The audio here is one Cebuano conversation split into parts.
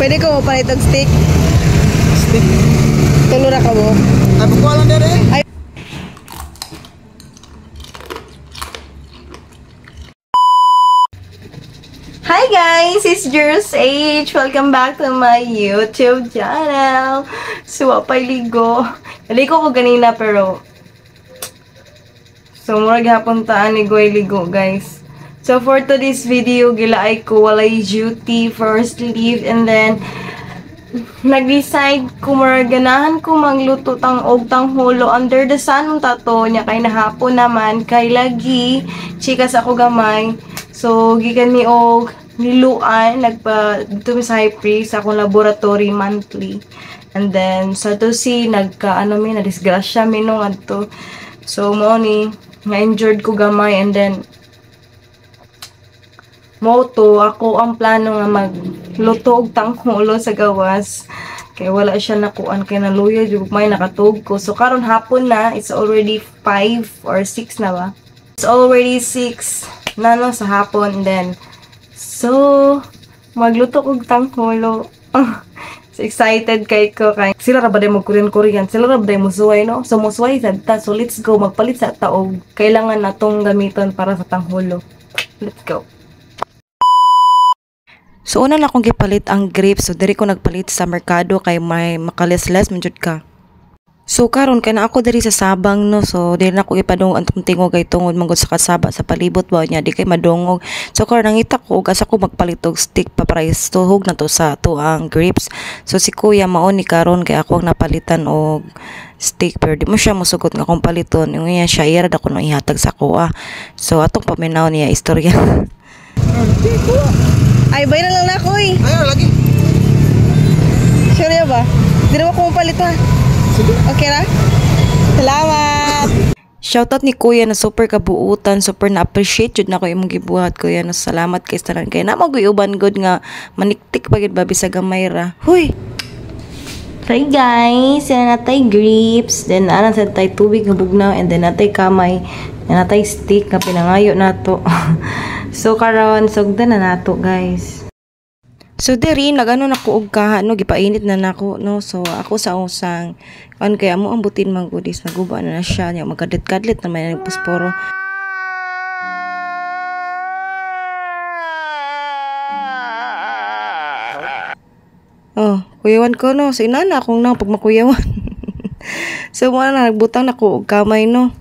Pwede ko mo palit og stick. Stick. Tulo ra ka mo. Ay, bukuha lang dere. Ay. Hi guys, it's Jerz H. Welcome back to my YouTube channel. So, wapay ligo. Naligo ko ganina pero so, murag hapon taan ni Goy ligo, guys. So, for today's video, gilaay ko walay duty, first leave, and then nag-decide ko murag ganahan ko magluto tang og tanghulo under the sun unta to nya kay nahapon naman kay lagi chikas ako gamay. So gikan mi og niluan nagpa dito mi sa high priest sa akong laboratory monthly. And then sa to si nagka ano mi na disgrasya mi no adto. So mo ni nga injured ko gamay and then mo to ako ang plano nga magluto og tanghulo sa gawas kay wala siya nakuan kay naluya jud may nakatug ko. So karon hapon na, it's already 5 or 6 na ba? It's already 6 na no sa hapon and then so magluto og tanghulo. So excited kay ko kay sila ra ba day mo Korean sila ra ba day mo suway no? So mosuway sad ta. So let's go magpalit sa ta og kailangan natong gamiton para sa tanghulo. Let's go. So una na akong gipalit ang grapes. So diri ko nagpalit sa merkado kay may makales-les man jud ka. So karon kay na ako diri sa Sabang no. So diri na ako ipadungog ang tingog kay tungod man gud sa kasaba sa palibot ba niya di kay madungog. So karon nangita ko og asa ko magpalit og stick pa price tuhog na to sa to ang grapes. So si kuya mao ni karon kay ako ang napalitan og stick pero di mo siya mosugot nga akong paliton. Unya siya ira ako no ihatag sa kuha. So atong paminaw niya istorya. Ay, bay na lang na ako eh. Ayaw, lagi. Sure ya ba? Di na ako mapalit ha. Sige. Okay ra? Salamat! Shoutout ni kuya na super kabuutan, super na-appreciate jud nako imong gibuhat kuya. No, salamat kay tanan kay na maguy-uban good nga maniktik pa gyud ba bisag gamay ra. Huy. Hi guys, yan natay grapes, then ana sa tay tubig nga bugnaw and then natay kamay, and natay stick nga pinangayo nato. So karon sugdan na nato guys. So diri nagano na ko og kaha no, gipainit na nako no. So ako sa usang kan kay amo ang butin man gud is naguba na na siya nya magkadlit-kadlit na may nagposporo. Oh, kuyawan ko no. So inana akong nang pag makuyawan. So mo na nagbutang nako og kamay no.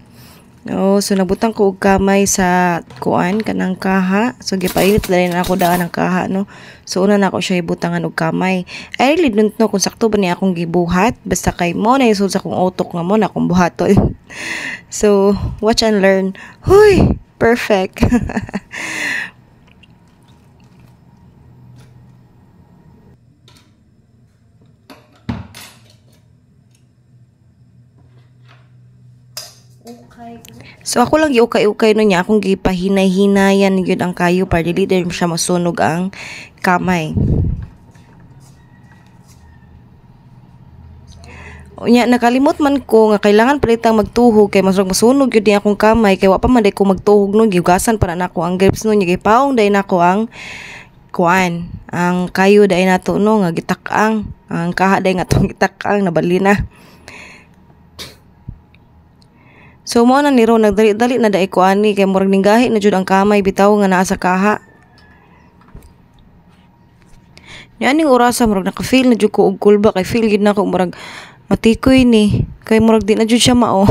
Oh, so nagbutang ko og kamay sa kuan kanang kaha. So gipainit dali na ako daan ang kaha no. So una na ako siya ibutangan og kamay. I really don't know kung sakto ba niya akong gibuhat. Basta kay mo na isod sa akong utok nga mo na akong buhaton. So watch and learn. Huy, perfect. So ako lang giukay-ukay no niya akong gipahinay-hinayan gyud ang kayo para dili din siya masunog ang kamay. Unya nakalimot man ko nga kailangan palitang magtuhog kay mas masunog gyud niya akong kamay kay wa pa man day ko magtuhog no, gihugasan para nako ang grapes no, niya gipaong day nako ang kuan ang kayo day nato no nga gitak-ang ang kaha day nga tong gitak-ang nabali na. So mo na ni ro nagdali-dali na dai ko ani kay murag ninggahi na jud ang kamay bitaw nga naa sa kaha. Nya aning orasa murag naka-feel na jud ko og kulba kay feel gid nako murag matikoy ni kay murag di na jud siya mao.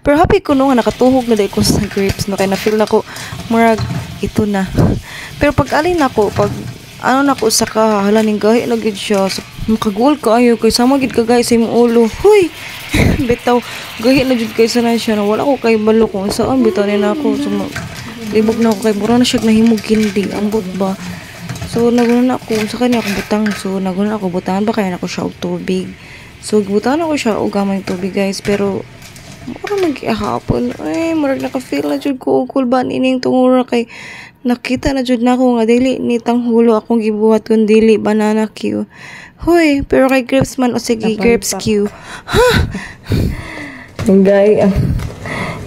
Pero happy ko no nga nakatuhog na dai ko sa grapes no kay na feel nako murag ito na. Pero pag alin nako pag ano nako sa kaha hala ninggahi na gid siya. So, makagul kaayo kay sama gid kagay sa imong ulo. Huy. Bitaw gahi na jud kay sa na siya na wala ko kay balo kung saan bitaw ni nako. So libog na ako kay mura na siya nahimog kindi ambot ba. So naguna na ako sa kanya akong butang. So naguna ako butangan ba kaya nako siya og tubig. So gibutangan ako siya og gamay tubig guys pero mura man gihapon. Ay murag naka-feel na jud ko og kulban ining tungura kay nakita na jud nako nga dili ni tanghulo akong gibuhat kun dili banana Q. Huy, pero kay grapes man o sige, grapes Q. Ha? Ninggahi ang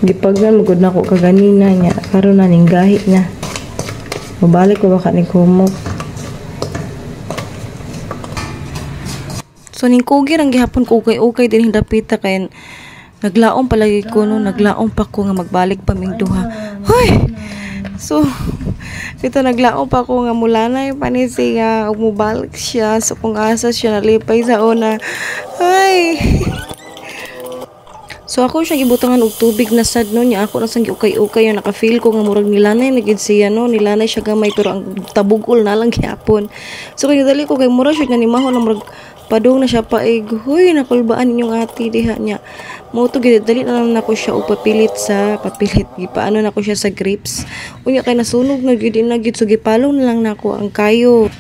gipagnan magud nako kaganina nya karon na ninggahi na. Mabalik ko baka ni kumok. So ning kugi rang gihapon ko ukay-ukay din hindapita kay naglaom palagi ko no, naglaom pa ko nga magbalik pa ming duha. Hoy. So ito naglaom pa ko nga mulanay pa ni siya ug mobalik siya. So kung asa siya nalipay sa una. Ay. So ako siya gibutangan og tubig na sad no niya ako na sang giukay-ukay yung naka-feel ko nga murag nilanay na gid siya no, nilanay siya gamay pero ang tabugol na lang gihapon. So kay dali ko kay mura siya nanimaho na murag padung na siya paig. Huy, nakulbaan ninyong ate diha niya. Mo to gid dali na lang nako siya og papilit sa papilit gipaano nako siya sa grapes. Unya kay nasunog na gid na gid so gipalong na lang nako ang kayo.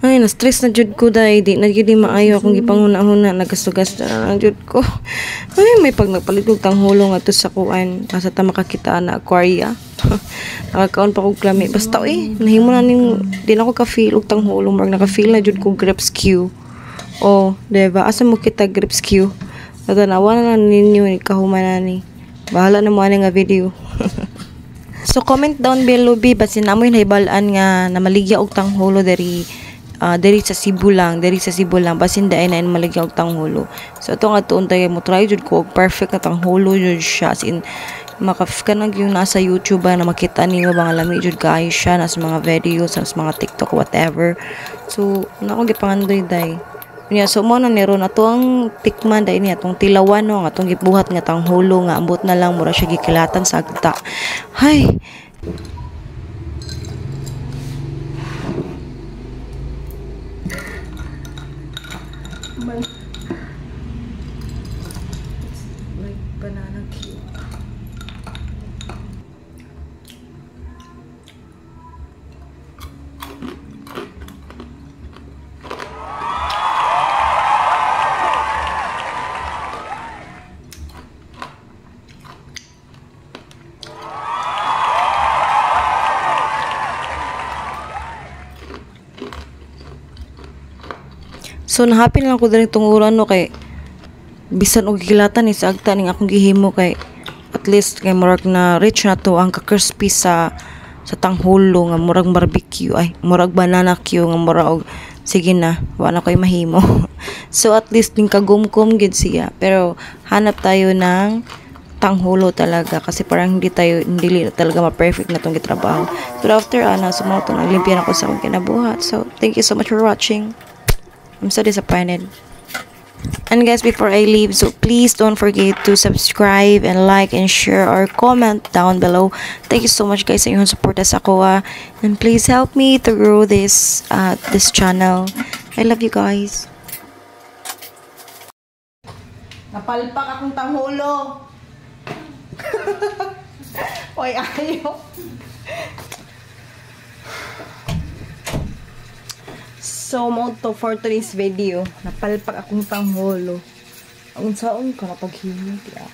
Ay, na-stress na jud ko dai, di na jud maayo akong gipanguna-huna, nagasugas na lang jud ko. Ay, may pag nagpalit og tanghulo ngadto sa kuan, asa ta makakita na aquaria. Nakakaon pa kog klami. Basta oy, nahimo na ning di na ko ka-feel og tanghulo, murag naka-feel na jud ko grapes Q. Oh, diba? Asa mo kita grapes Q? Natanawa na lang ninyo ni kahuman ani. Bahala na mo ani nga video. So comment down below bi basin amoy nahibal-an nga namaligya og tanghulo diri. Diri sa Cebu lang, diri sa Cebu lang basin daay na maligya og tanghulo. So ato nga tuon tayo mo try jud ko og perfect na tanghulo jud siya, as in maka kanang yung nasa YouTube ba na makita ninyo mga lami jud kaayo siya nasa mga videos, sa mga TikTok, whatever. So na akong gipangandoy day. Unya so mo na ni ron ato ang tikman day niya atong tilawan no, atong gibuhat nga tanghulo nga ambot na lang mura siya gikilatan sa agta. Hay. It's like banana cue. So nahappy na lang ko diri tunguran no kay bisan og gilatan ni sa agta ning akong gihimo kay at least kay murag na rich na to ang ka-crispy sa tanghulo nga murag barbecue ay murag banana cue nga murag og sige na wa na koy mahimo. So at least ning kagumkom gid siya, pero hanap tayo ng tanghulo talaga kasi parang hindi talaga ma-perfect na tong gitrabaho. Pero after ana so mo to naglimpyan ako sa akong kinabuhat. So thank you so much for watching. I'm so disappointed. And guys, before I leave, so please don't forget to subscribe and like and share or comment down below. Thank you so much guys sa inyong support sa ako, and please help me to grow this this channel. I love you guys. Napalpak akong tanghulo. Oy, ayo. So, mo to for today's video, napalpak akong tanghulo. Ang saon ka napaghimig, ah.